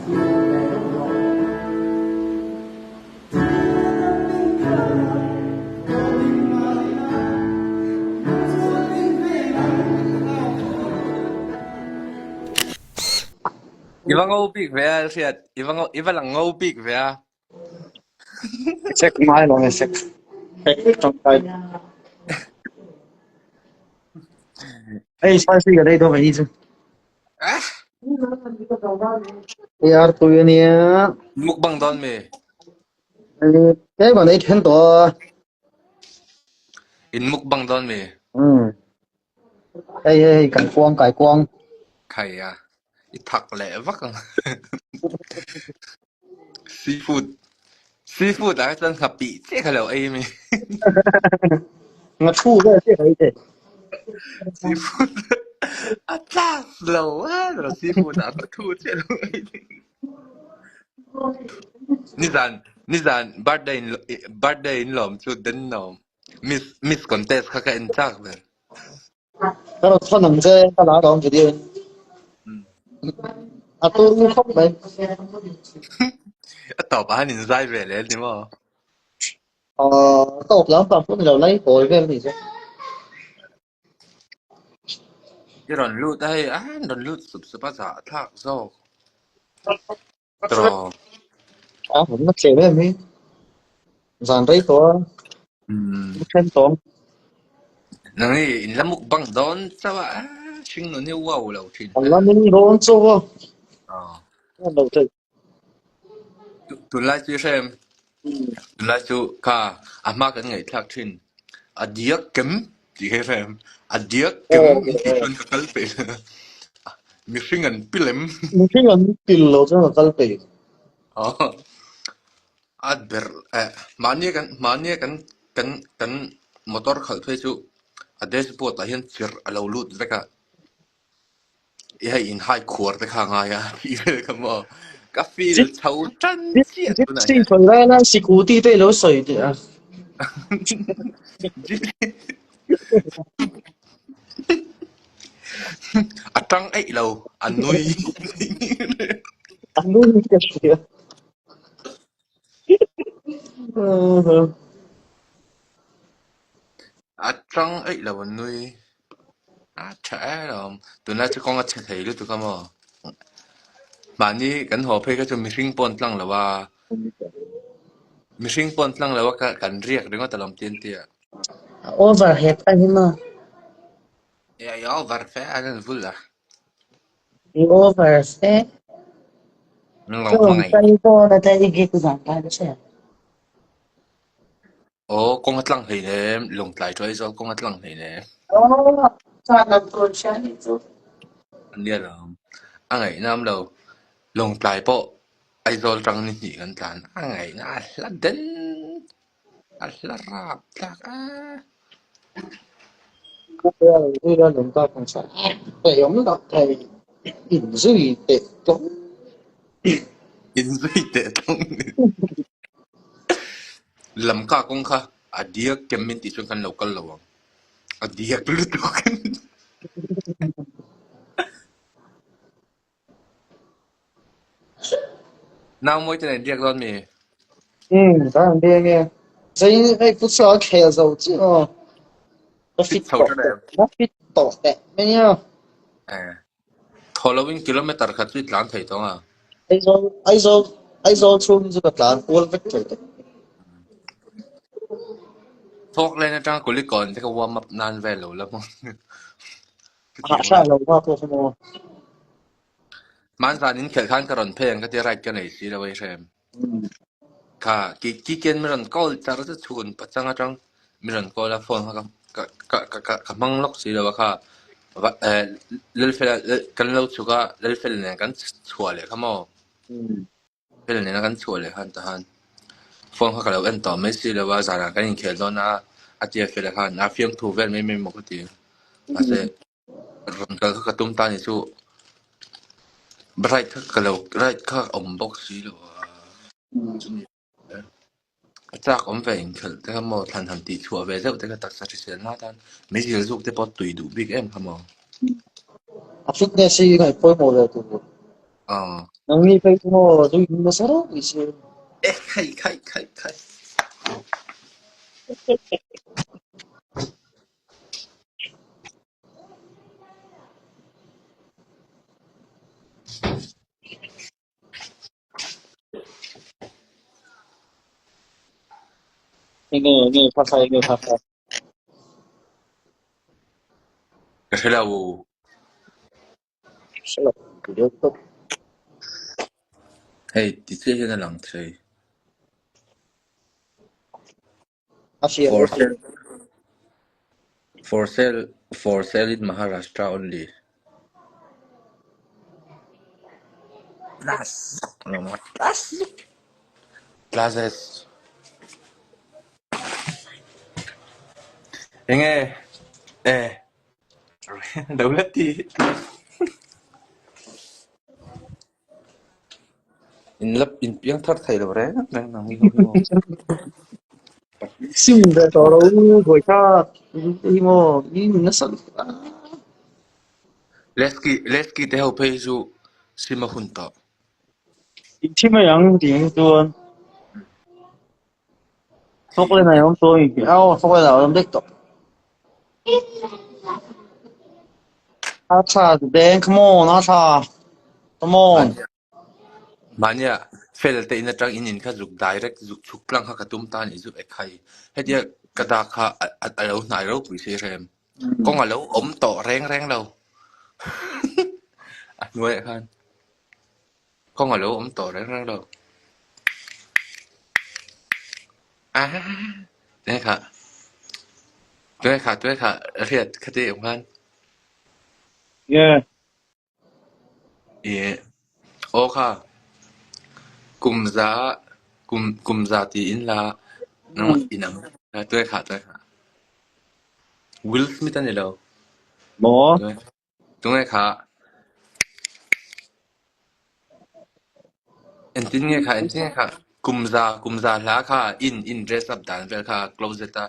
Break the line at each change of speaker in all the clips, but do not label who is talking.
I va ngo bik ve a hriat i va ngo i va lang ngo bik ve a.
Sek ngai lo sek. Sek tangkai. Ei spicy ka dei do mai ni chu.
Ah,
Ei ar tui ania.
mukbang don mi.
Ei ban ei then to.
In mukbang don mi.
Hei hei hei kai kuang kai kuang.
Khai a. I thak leh vak ang. Seafood. Seafood ah chuan nghapih chiah kha lo ei mi.
Nga thu vel chiah ka ei thei.
Seafood a tlak lo a seafood ah ka thu chiah lo ei thei. Nizan nizan birthday in birthday in lawm chu den lawm. Miss Miss contest kha ka en chak ber.
Ka rawn thawn ang che ka la lawm video in. A tur ngu khawp mai.
A tawp ah han in zai ve leh ni maw?
A tawp lampang pawh ni lo lai hawi vel ni che.
I rawn lut a hei a rawn lut sup sup a zah thlak zawk. Tawh.
A hmun na tlem em hi. Zan rei tawh a. Then tawng.
Nang hi in la mukbang dawn chauh a hring nun hi wow lo thin.
An la ning dawn chauh a. Lo thei.
Tunlai chu i hrem. Tunlai chu kha a hma kan ngaihthlak thin. A diak kem tih kha i hrem. A diak kem in tih chuan ka kal peih. Mihring an pil em?
Mihring an pil lo chuan ka kal peih.
A ber eh mahni kan mahni kan kan kan motor khalh phei chu a dashboard ah hian chirh a lo lut vek a. I hei in hai khuar te kha ngai a tih vel kha maw ka feel chho tan chiah tunah
hian. Sawi lai lai sikuti te ilo sawi teh a.
A tang eih lo a nui.
A nui ka hria.
A tang eih lo a nui. A tha e lawm. Tunlai chu kawng a chhe thei lutuk a maw? Mahni kan haw phei kha chu mihring pawh an tlang lo a. Mihring pawh an tlang lo a ka kan riak ringawt alawm ti an ti a.
A overhead a ni maw?
E a over fe an an vul a.
I over fe.
Lo
Chuan
hmangaih.
kai dawn a ta i gig zan kai ka hria.
Aw kawng a tlang hleinem Lawngtlai chu Aizawl kawng a tlang hleinem.
Aw chuan lam tur hria nih chu.
Ania lawm. A ngaihnam lo. Lawngtlai pawh Aizawl tang ni hnih kan tlan. A ngaihna a hla den. A hla rap tlak a.
Inzui teh tlawng.
Inzui teh tlawng. Lamka kawng kha a diak kem min tih chuan kan lo kal lo ang. A diak lutuk. Nau mawi te nen biak dawn mi?
Um, ka han biak nge. Zai hei futsal khel zo chi aw. Ka fit
chho
tawh
tlat em?
Ka fit tawh teh mai nia.
Eh. Thaw lo in kilometer khat chu i tlan thei tawng a.
Aizawl Aizawl Aizawl chhung chu ka tlan kual vek thei tawh.
Thawk len atang Kulikawn te ka warm up nan vel lo la maw.
A hra lo va pawh kha maw.
Hmanzan in khelh khan ka rawn phei ang ka tia ride ka nei si lo ei hrem. Kha ki ki kian mi rawn call char chu chhun pachang atang mi rawn call a phone kha ka ka ka ka ka hmang lawk si lo a kha va eh Lalfela kan lo chhuk a Lalfela nen kan chhuah leh kha maw. Fel nena kan chhuah leh khan tahan phone kha ka lo en tawh mai si lo a, zanah kan inkhel dawn a, a tia fel khan a fiamthu vel mai mai maw ka ti. Mahse rawn kal kha ka tum ta ni chu ride kha ka lo ride kha a awm bawk si lo a, chumi a chak awm ve inkhelh te kha maw thlan han tih chhuah ve zeuh te kha taksa hrisel na tan meizil zuk te pawh tui duh bik em kha maw.
A fitness hi ngaih pawimawh ve tur.
Aw.
Nangni phei chu maw zu in nasa ropui si.
E khai khai khai khai.
Enge enge kha kha enge kha kha.
Ka hre lo.
Hre lo ti deuh tawp.
Hei ti chiah hian a lang thei.
A hria
For
a hria.
sale for sale for sale in Maharashtra only. Classes. Enge e Dawlati In la in piang thar thei lo reng reng nang hi ho hi maw.
Sim ve tawh lo buai thlak hi maw mi nasa lutuk a.
Leski Leski te ho phei chu sim a hun tawh.
In thi mai ang tih ang chuan. Fawklen a awm tawh i aw fawklen a awm daih tawh. A tha beng come on a tha come on.
Mahnia fel te in atang in in kha zuk direct zuk chhuk tlang kha ka tum ta ni zuk ekhai. Hetia ka dak kha a lo hnai ropui si hrem. Kawng a lo awm tawh reng reng lo. A hnuaiah khan. Kawng a lo awm tawh reng reng lo. Tunge kha tunge kha tunge kha hriat khati awm khan.
Yeah.
I aw kha kum za kum kum za ti in la nang inang tunge kha tunge kha Will Smith ani lo.
Maw?
Tunge Tunge kha engtin nge kha engtin nge kha kum za kum za hla kha in in dress up dan vel kha closet a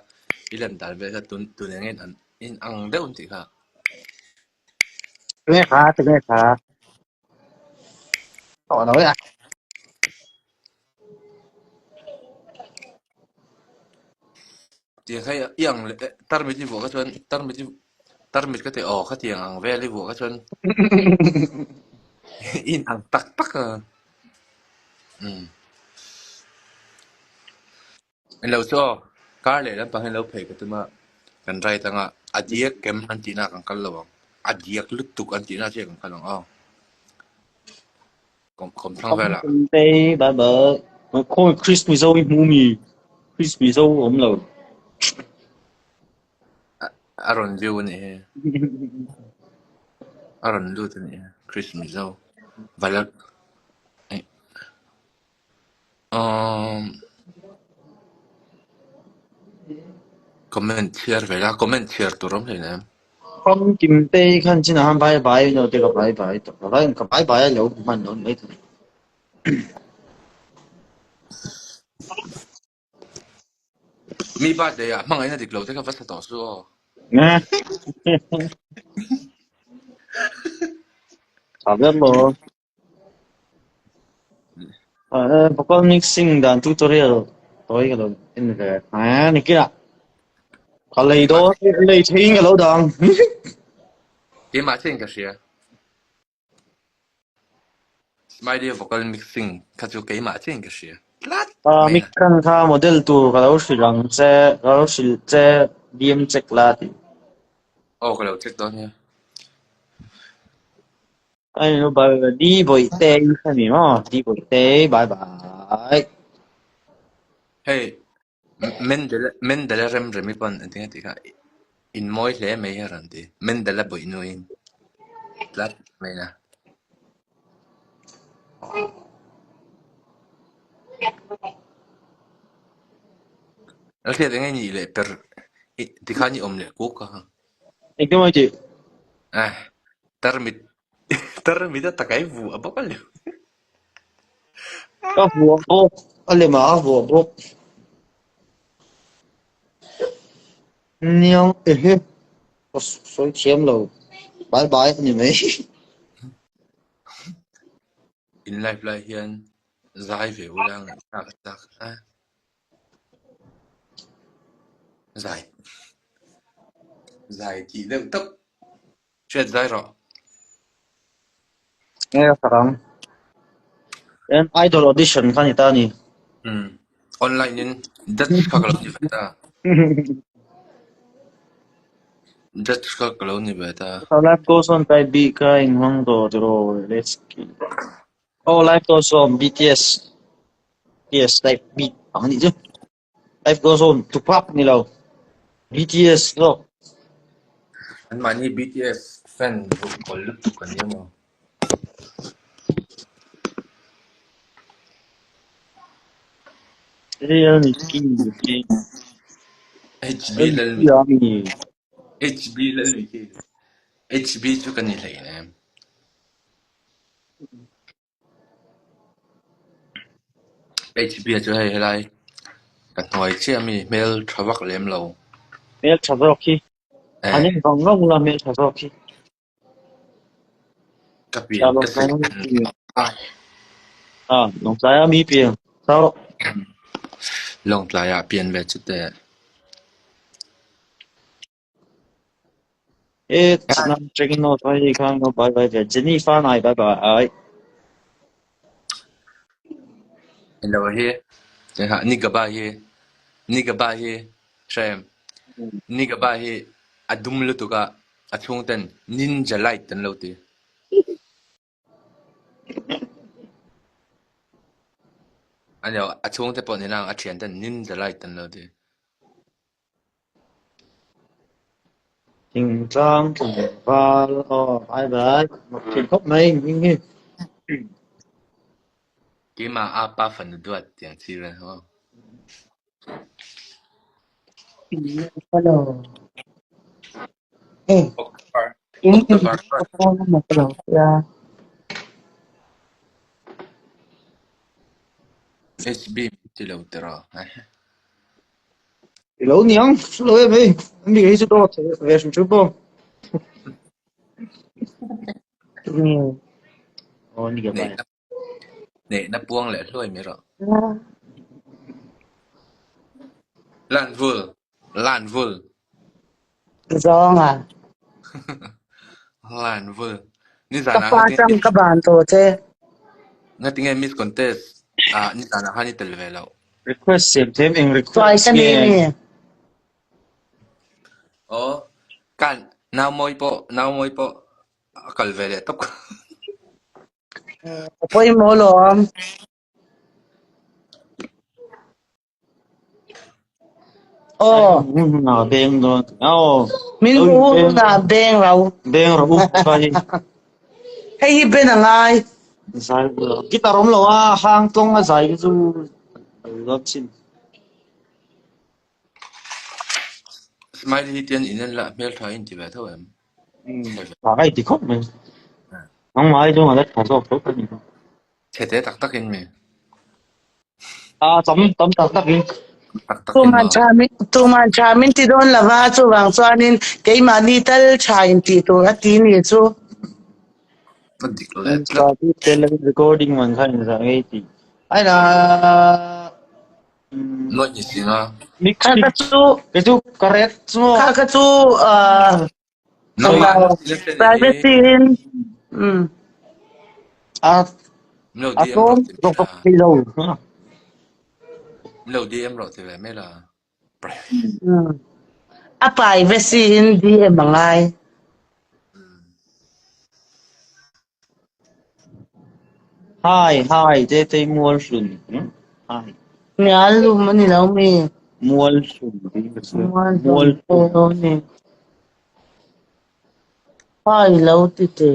i lan dan vel kha tun tun eng in an in ang deuh an tih kha.
Tunge kha tunge kha. Tawh lo e a.
Tiang kha i ang leh tarmit i vuah kha chuan tarmit i tarmit ka ti aw khatiang ang vel i vuah kha chuan i inang tak tak a. Umm. Englo chu aw kar leh lampang hian lo phei ka tum a kan right anga a diak kem an tihna ah kan kal lo ang a diak lutuk an tihna chiah kan kal ang aw. Kawm thlang velah.
Bye bye. Khawi Chris Mizo i hmu mi? Chris Mizo awm lo.
A rawn view a nih hi. A rawn lut a nih hi. Chris Mizo. Valak. Um, comment chhiar ve la. Comment chhiar tur awm hleinem.
Fam kim te khan chin han bye bye no te ka bye bye to ka bye ka bye bye lo man non mai thei.
Mi birthday ah hmangaihna dik lo te kha va sa tawh su aw.
Nge. Tha ber lo. Vocal mixing dan tutorial tawi ka lo en ve. Ha ni kila. Ka lei do lei thein ka lo dang.
Keimah chiah in ka hria. Smiley vocal mixing kha chu keimah chiah in ka hria. Tlat
Ah,
mai
mic
a.
kan kha model tur ka lo hrilh ang che, ka lo hrilh che DM check la ti.
Aw ka lo check dawn nia.
Ai no bye bye di bawihte i kha ni maw di bawihte bye bye.
Hei Mendel Mendela rem rem i pawn engtin nge tih kha in mawi hle mai hi a rawn ti. Mendela bawih nuin tlat mai na. A hriat eng nge nih leh per tikhan i awm leh kuk a.
Engtin mawi tih?
Eh tarmit tarmit a takai vuah bawk a lem.
Ka vuah bawk a lem ah a vuah bawk. Niang ehe ka sawi thiam lo. Bye bye a ni mai.
In live lai hian zai ve ula ngaihthlak a chak a. Zai zai tih deuh tawp. Hriat zai rawh.
Nge ka sak ang. En idol audition kha ni ta ni.
Um online in judge kha ka lo ni ve ta. Judge kha ka lo ni ve ta.
Life goes on type B kha in hmang tawh tiraw let's Oh life goes on BTS BTS type B ang anih chu. Life goes on Tupac ni lo BTS zawk.
Anmahni BTS fan ruhkawl lutuk an ni emaw.
Real Mickey hi
HB
Lal
Lal
Mickey a mi.
HB Lal Mickey HB chu ka ni hlei nem. HB chu hei helai ka hnuai chiah mi hmel tha vak lem lo.
Hmel tha zawk hi. An en vang vang la hmel tha zawk hi.
Ka pian ka seh
Ah, Lawngtlai ah mi pian. Thau rawh.
Lawngtlai ah pian ve chu teh.
E, nam checking note vai khan no bye bye ve. Jenny fa nai bye bye.
Hello hi. Ha ni ka ba hi. Ni ka ba hi. Hrem. Ni ka ba hi a dum lutuk a a chhungten ninja light an lo ti. Ani lo, a chhungte pawh ni lang a thianten ninja light an lo ti.
Thingtlang tlangval aw bye bye mak thin khawp mai hming hi.
Keimah a pa fanu duat tiang chi vel ho.
Hello. Hey.
October
In
October first.
ya.
HB ti lo tiraw.
I lo niang lo em hei mi hi chu dawt ve hrim hrim pawh. Aw ni ka bai.
Neihna puang leh hluai mai rawh. Lan vul, lan vul.
Zawng a.
Lan vul.
Ka
Nizanah
pa
ngatinge
chang ka ban tawh che.
ngatinge Miss Contest ah nizanah khan i tel ve loh.
Request siam them eng
Tuai
request
ka
nge.
ni mi.
Aw kan nau mawi pawh nau mawi pawh a kal ve leh tawp.
A pawimawh lawm. Aw.
Na beng dawn. Aw.
Min hu na beng rau.
Beng rau ka hi.
Hei hi ben a ngai.
Zai guitar awm lo a hang tlawng a zai hi chu lo chin.
Smiley hi tian in en lah hmel tha in ti ve tho em.
Tha kai ti khawp mai. Nangmah ai chuan a la tha zawk tho ka ni.
Chhe te tak tak in mi.
A tam tam tak tak in.
Tak tak in
Tuman
maw.
tha min tuman tha min ti dawn lova chuvang chuanin keimahni tal tha in tih tur a ti ni chu.
A dik leh tlat.
Recording man khan in za ngei ti. Ai na
Nuaih ni si nga.
Kha
mixing
ka chu
kei chu ka ret chu
kha ka chu
Nangmah na si le te ni hi.
privacy in um
a
Milo
a
DM
tlawm
rawh ti
zawk
mai
zawk
la.
thei lo.
Milo DM rawh ti ve mai la.
Um a privacy in DM a ngai.
Hi hi te te mual hlun. Hi.
Ngal lum ani lo mi.
Mual hlun ti ka chu.
Mual
Mual
hlun
hlun.
ni. Hi lo ti te.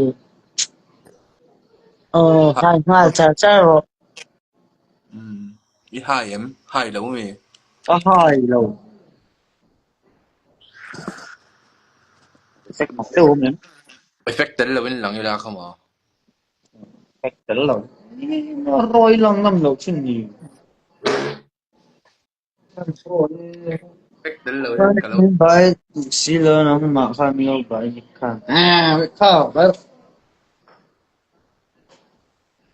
Oh, hi nghal char char rawh.
I hai em? Hai lo mi.
A hai lo. Effect mak deuh awm em?
Effect tel lo in lang ila kha maw?
Effect tel lo. Rawi lang ngam lo thin ni.
Effect tel lo in ka lo.
Bai si lo nangmah khan lo bai ni khan. Ah, kha bai.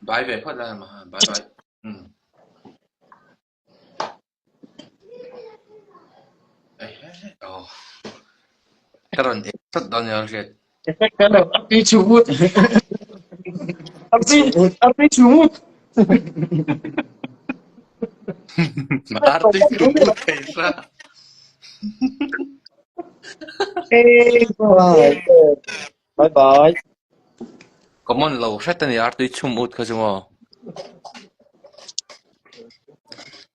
Bye ve phawt la bye bye. Um. Oh. Ka rawn ei sat dawn nia hriat.
Effect ka lo a pi chumut. A pi a pi chumut.
Artui chumut thei sa.
Bye bye.
Common lo hret a ni artui chhum ut kha chu maw.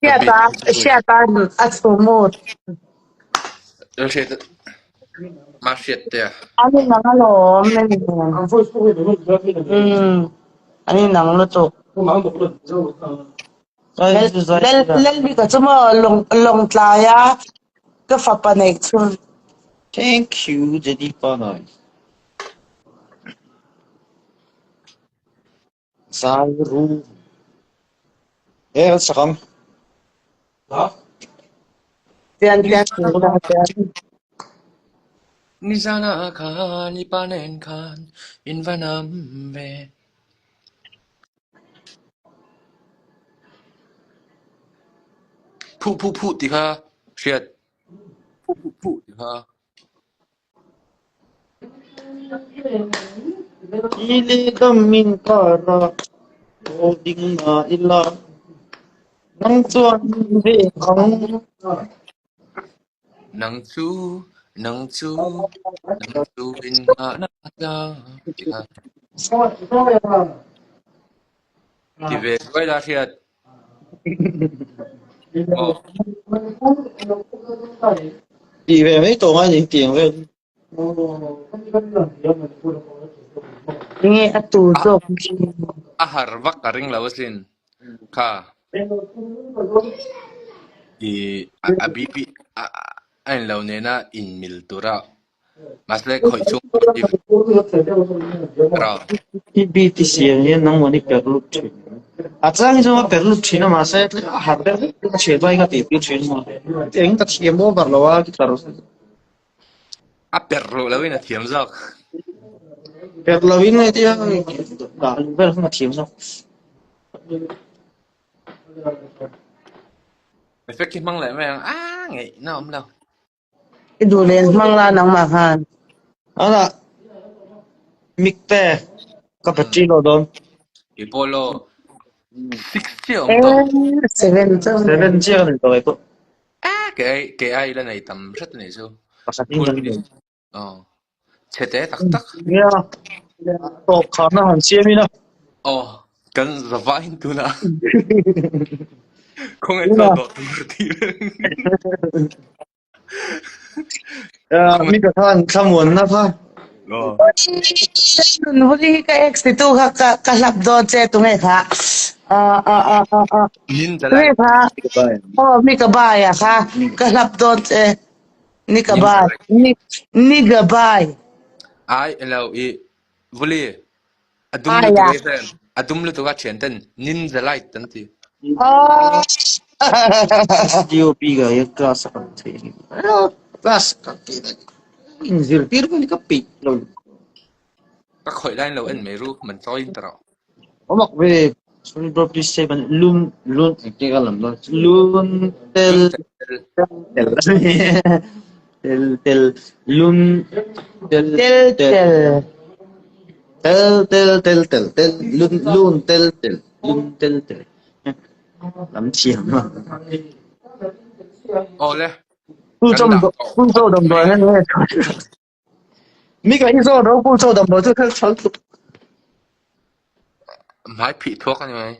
Hriata hriata a chhum ut.
Hriat ma hriat te a.
An inang alawm ani nen. An inang lutuk. Lalbika chu maw Lawngtlaia ka fapa neih chhun.
Thank you Jenny Panai. Zai ru. E an sakang.
Pian pian pian.
Nizana khan i pa nen khan in va nam ve. Phuh phuh phuh ti kha hriat. Phuh phuh phuh ti kha.
Ili dam min kara aw ding na ila nang chuan ve ang.
Nang chu nang chu nang chu in nghah na tlang ti kha. Ti ve zuai la hriat. Aw.
Ti ve mai tawh ngai ni tiang vel.
Nge a tu zawk.
A har vak ka ring lo asin. Kha. I a BP a a in lo nena in mil tura Mahse khawih chung Ra.
I beat i siam hian nangmah ni per lut thin. A chang hi chuan a per lut thin a mahse a har deuh hlek ka thian chuan ka tih pui thin a. Eng ka thiam over lo a guitar.
A per loh lo in a thiam zawk.
Per lo in hei tia dah luh vel khan a thiam zawk.
Effect hi hmang leh mai ang a ngaihna awm lo.
I duh len hmang la nangmah khan.
Ala mic te ka battery lo dawn.
I pawh lo six chiah awm tawh.
Seven chauh.
Seven chiah ka nei tawh keipawh.
Ah ke ai ke ai la nei tam hret a nih chu.
Pakhat in kan nei.
Aw. Chhe te tak tak.
Nia. Tawp kharna han siam ina.
Aw kan zavain tunah. Khawngaih chuan dawh tur tih reng.
Mi ka khan thlamuanna kha.
Nun huli hi ka ex ti tu kha ka ka hlap dawn che tu nge kha.
Ninja
Tu nge
light.
kha. Oh mi ka bai a kha ka hlap dawn che. Ni ka bai. Ni ni ga bai.
Ai lo i vuli A dum lutuk ei hlen. A dum lutuk a thian ten ninja light an ti.
Oh.
SDOP ka hi class a kan thei ni. Class ka ti na. In zir tir ni ka peih lo.
Ka khawih lain lo en mai ru man chawi in taro.
Omak ve sorry bro please say ban lun lun eng ka lam don lun tel tel tel tel lun tel
Tel tel.
Tel tel tel tel tel lun lun tel tel lun tel tel lam thiam a.
Aw le.
Pu chom pu chaw damdawi hian nge mi ka hi zawn ro pu chaw damdawi chu thil thal tluk.
Hmai phih thuak ani mai.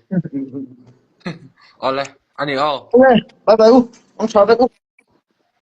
Aw le. Ani aw.
Bye bye u. Ang tha vek u.